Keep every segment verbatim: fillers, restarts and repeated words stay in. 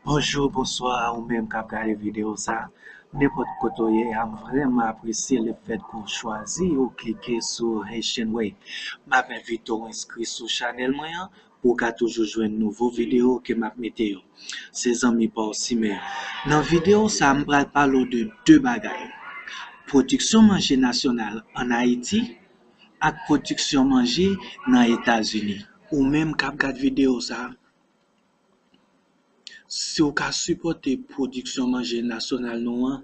Bonjou, bonswa, ou menm k ap gade videyo sa. Nenpòt kote w ye, m vrèman apresye lefèt ke w chwazi ou klike sou Haitian Way. M ap envite w enskri sou chanèl mwen an pou w ka toujou jwenn nouvo videyo ke m ap mete yo. Se zanmi pa w Simeon. Nan videyo sa, m pral pale w de de bagay. Pwodiksyon manje nasyonal ann Ayiti ak pwodiksyon manje nan Etazini. Ou menm k ap gad videyo sa, si w ka sipòte pwodiksyon manje nasyonal nou an,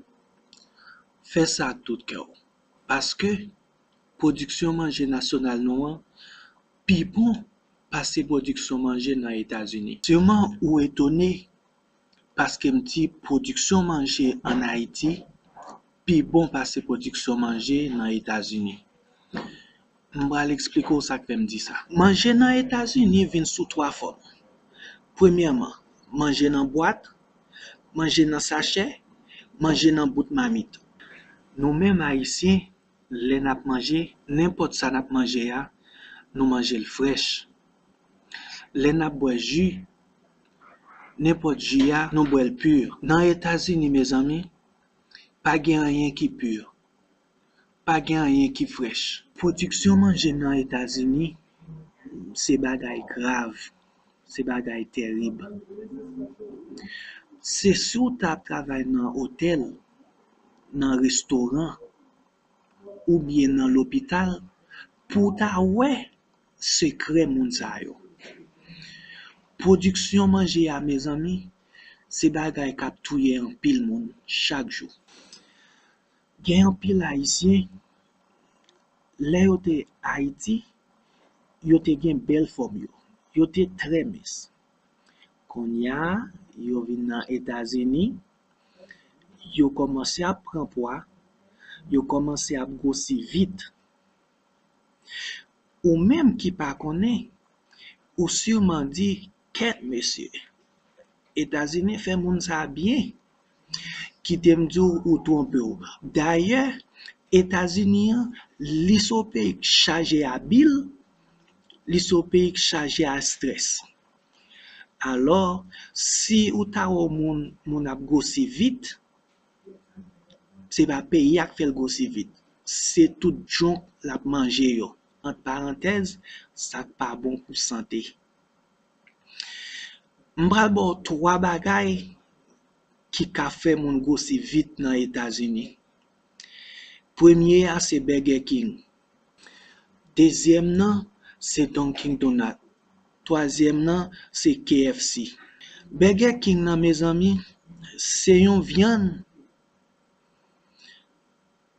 fè sa ak tout kè w. Paske pwodiksyon manje nasyonal nou an pi bon pase pwodiksyon manje nan Etazini. Siman ou etone paske m di pwodiksyon manje ann Ayiti pi bon pase pwodiksyon manje nan Etazini. M pral eksplike w sa k fè m di sa. Manje nan Etazini vin sou twa fòm. Premyèman, manje nan bwat, manje nan sachè, manje nan bout mamit. Nou menm Ayisyen, lè n ap manje, nenpòt sa n ap manje a, nou manje l frèch. Lè n ap bwè ji, nenpòt ji a, nou bwè l pi. Nan Etazini, mezanmi, pa gen anyen ki pi. Pa gen anyen ki frèch. Pwodiksyon manje nan Etazini, se bagay grav, se bagay tèrib. Se si w ta ap travay nan otèl, nan restoran, oubyen nan lopital, pou w ta wè sekrè moun sa yo. Pwodiksyon manje a, mezanmi, se bagay k ap touye anpil moun chak jou. Gen anpil Ayisyen, lè yo te Ayiti, yo te gen bèl fòm yo. Yo te trè mens. Kounye a, yo vin nan Etazini, yo kòmanse ap pran pwa, yo kòmanse ap gwosi vit. Ou menm ki pa konnen, ou siman di, kèt mesye, Etazini fè moun sa byen. Kite m di w, ou twonpe w. Dayè, Etazini an, li se yon peyi k chaje a bil, li se yon peyi k chaje a estrès. Alò, si ou ta wè yon moun, moun ap gwosi vit, se pa peyi a k fè l gwosi vit. Se tout djonk l ap manje yo. Ant parantèz, sa k pa bon pou sante. M pral ba w twa bagay ki ka fè moun gwosi vit nan Etazini. Premye a se Burger King. Dezyèm nan se Dunkin Donut. Twazyèm nan se K F C. Burger King nan, mezanmi, se yon vyann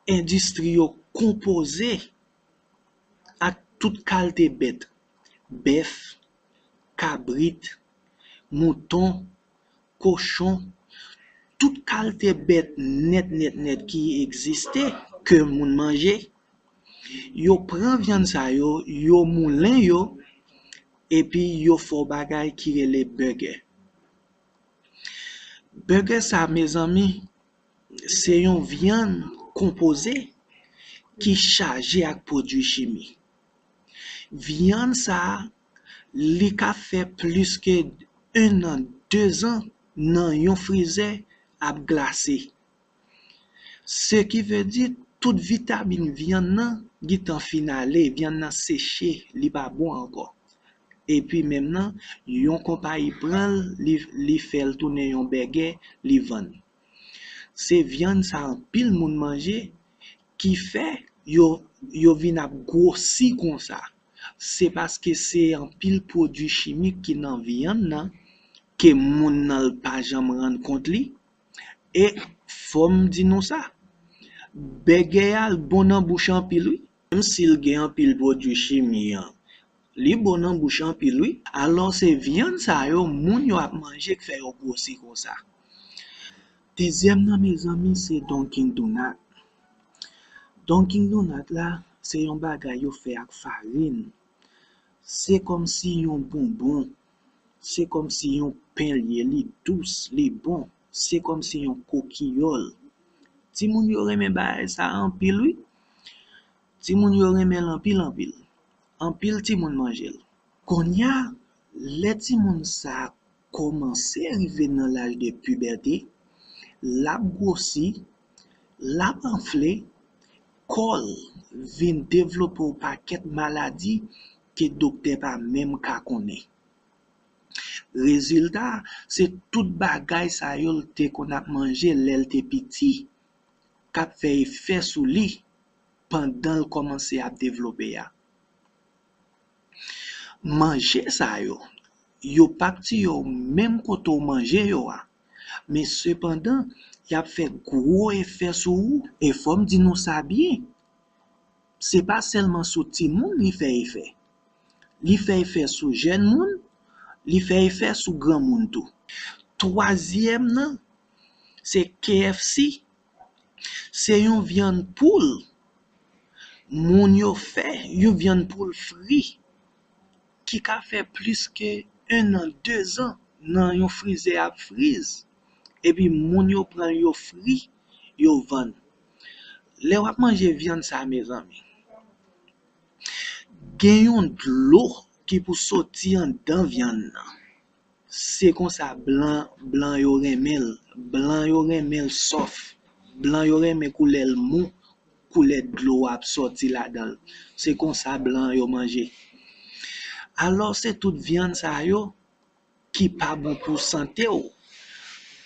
endistri yo konpoze ak tout kalte bèt, bèf, kabrit, mouton, kochon, tout kalte bèt nèt, nèt, nèt ki egziste, ke moun manje, yo pran vyann sa yo, yo moulen yo, epi yo fè yon bagay ki rele bègè. Bègè sa, mezanmi, se yon vyann konpoze ki chaje ak pwodui chimik. Vyann sa a, li ka fè plis ke en an, de zan nan yon frizè ap glase. Se ki vle di, tout vitamin vyann nan gentan fin ale, vyann nan seche, li pa bon ankò. Epi menm nan, yon konpayi pran l, li, li fè l tounen yon bègè, li vann. Se vyann sa anpil moun manje ki fè yo, yo vin ap gwosi konsa. Se paske se anpil pwodui chimik ki nan vyann nan ke moun nan l pa janm rann kont li. E fò m di nou sa, bègè a l bon nan bouch anpil wi. Menm si l gen anpil pwodui chimi an, li bon nan bouch anpil wi. Alò se vyann sa yo moun yo ap manje k fè yo gwosi konsa. Dezyèm nan, mezanmi, se Dunkin Donut. Dunkin Donut la, se yon bagay yo fè ak farin. Se kòmsi yon bonbon. Se kòmsi yon pen l ye, li dous, li bon. Se kòmsi yon kokiyòl. Timoun yo renmen bagay sa anpil wi. Timoun yo renmen l anpil, anpil. Anpil timoun manje l. Kounye a, lè timoun sa a kòmanse rive nan laj de pibète, l ap gwosi, l ap anfle, kò l vin devlope yon pakèt maladi ke doktè pa menm ka konnen. Rezilta, se tout bagay sa yo l te konn ap manje lè l te piti, k ap fè efè sou li pandan l kòmanse ap devlope a. Manje sa yo, yo p ap tiye w menm kote w manje yo a, men sepandan, y ap fè gwo efè sou ou, e fò m di nou sa byen, se pa sèlman sou timoun li fè efè. Li fè efè sou jèn moun, li fè efè sou granmoun tou. Twazyèm nan, se K F C. Se yon vyann poul moun yo fè, yon vyann poul fri, ki ka fè plis ke en an, dezan nan yon frizè ap friz. Epi moun yo pran l, yo fri, yo vann. Lè w ap manje vyann sa, mezanmi, gen yon dlo ki pou soti anndan vyann nan. Se konsa blan, blan yo renmen l. Blan yo renmen l sòf. Blan yo renmen koulè l mou, koulè dlo a ap sòti ladan l. Se konsa blan yo manje. Alò, se tout vyann sa yo ki pa bon pou sante w.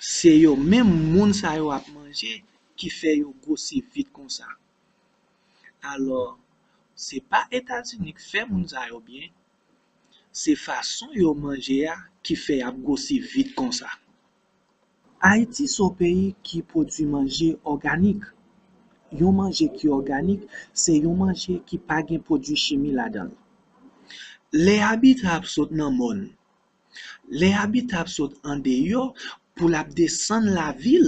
Se yo menm moun sa yo ap manje ki fè yo gwosi vit konsa. Alò, se pa Etazini k fè moun sa yo byen, se fason yo manje a ki fè y ap gwosi vit konsa. Ayiti se yon peyi ki pwodui manje òganik. Yon manje ki òganik, se yon manje ki pa gen pwodui chimi ladan l. Lè abitè ap sot nan mòn, lè abitè ap sot andeyò pou l ap desann lavil,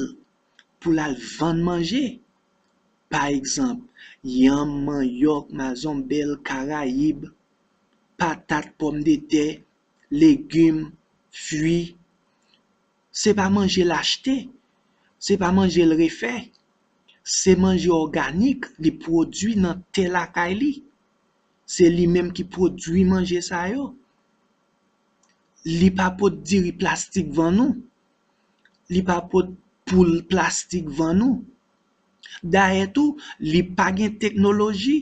pou l al vann manje, pa egzanp, yanm, manyòk, mazonbèl, karayib, patat, pòmdetè, legim, fwi, se pa manje l achte, se pa manje l refè, se manje òganik li pwodui nan tè lakay li. Se li menm ki pwodui manje sa yo. Li pa pot diri plastik vann ou. Li pa pot poul plastik vann ou. Dayè tou, li pa gen teknoloji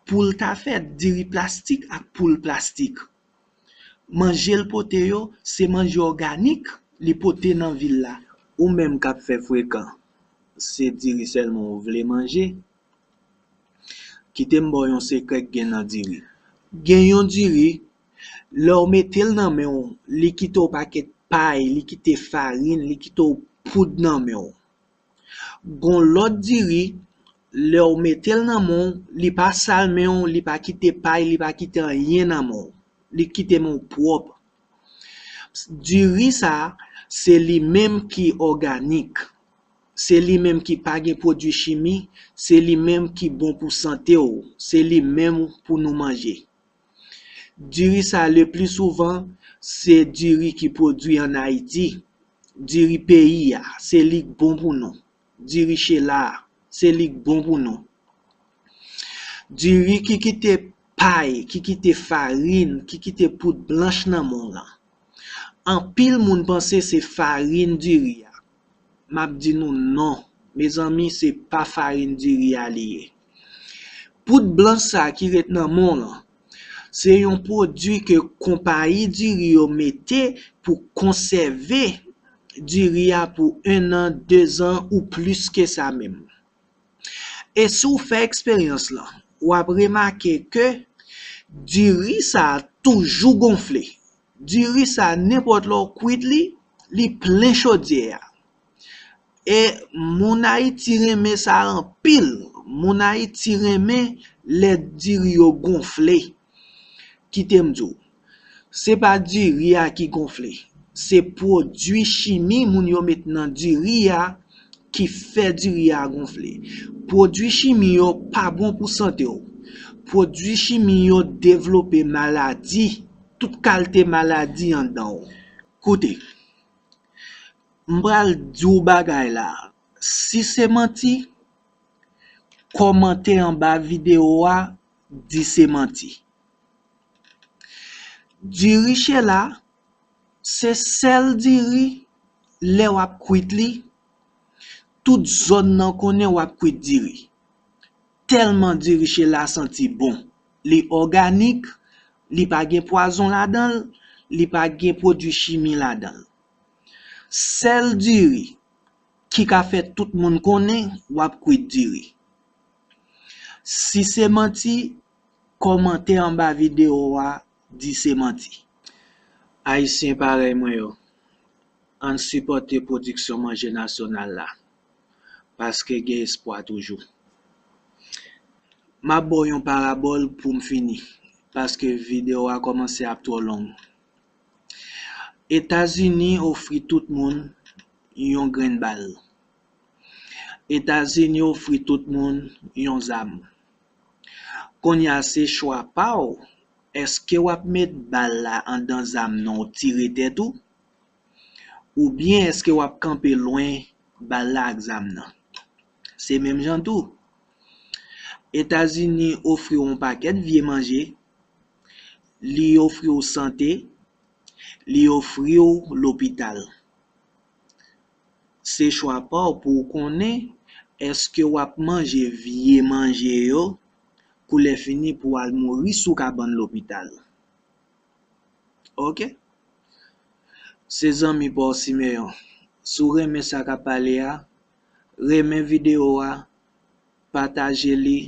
pou l ta fè diri plastik ak poul plastik. Manje l pote yo, se manje òganik li pote nan vil la. Ou menm k ap fè frekan, se diri sèlman w vle manje? Kite m ba w yon sekrè k gen nan diri. Gen yon diri, lè w mete l nan men w, li kite w pakèt pay, li kite farin, li kite w poud nan men w. Gon lòt diri, lè w mete l nan men w, li pa sal men w, li pa kite pay, li pa kite anyen nan men w. Li kite men w pwòp. Diri sa, se li menm ki òganik. Se li menm ki pa gen pwodui chimi, se li menm ki bon pou sante w, se li menm pou nou manje. Diri sa, le pli souvan, se diri ki pwodui ann Ayiti. Diri peyi a, se li k bon pou nou. Diri Chela a, se li k bon pou nou. Diri ki kite pay, ki kite farin, ki kite poud blanch nan men w lan. Anpil moun panse se farin diri a. M ap di nou non. Mezanmi, se pa farin diri a li ye. Poud blanch sa ki ret nan men w lan, se yon pwodui ke konpayi diri yo mete pou konsève diri a pou en an, dezan ou plis ke sa menm. E si w fè eksperyans lan, w ap remake ke diri sa a toujou gonfle. Diri sa a, nenpòt lè w kwit li, li plen chodyè a. E moun Ayiti renmen sa anpil. Moun Ayiti renmen lè diri yo gonfle. Kite m di w, se pa diri a ki gonfle, se pwodui chimi moun yo met nan diri a ki fè diri a gonfle. Pwodui chimi yo pa bon pou sante w. Pwodui chimi yo devlope maladi, tout kalte maladi anndan w. Koute, m pral di w bagay la. Si se manti, kòmante anba videyo a, di se manti. Diri Chela, Se sèl diri, lè w ap kwit li, tout zòn nan konnen w ap kwit diri. Tèlman diri Sheila santi bon. Li òganik, li pa gen pwazon ladan l, li pa gen pwodui chimi ladan l. Sèl diri ki ka fè tout moun konnen w ap kwit diri. Si se manti, kòmante anba videyo a, di se manti. Ayisyen parèy mwen yo, ann sipòte pwodiksyon manje nasyonal la, paske gen espwa toujou. M ap ba w yon parabòl pou m fini, paske videyo a kòmanse ap twò long. Etazini ofri tout moun yon grenn bal. Etazini ofri tout moun yon zam. Kounye a se chwa pa w. Èske w ap met bal la anndan zam nan w tire tèt ou? Oubyen èske w ap kanpe lwen bal la ak zam nan? Se menm jan tou. Etazini ofri w yon pakèt vye manje, li ofri w sante, li ofri w lopital. Se chwa pa w pou w konnen èske w ap manje vye manje yo, kou lè fini pou w al mouri sou kabann lopital. Oke? Se zanmi pa w Simeyon. Si w renmen sa k ap pale a, renmen videyo a, pataje li,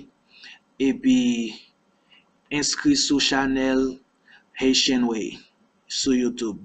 epi enskri sou chanèl Haitian Way sou YouTube.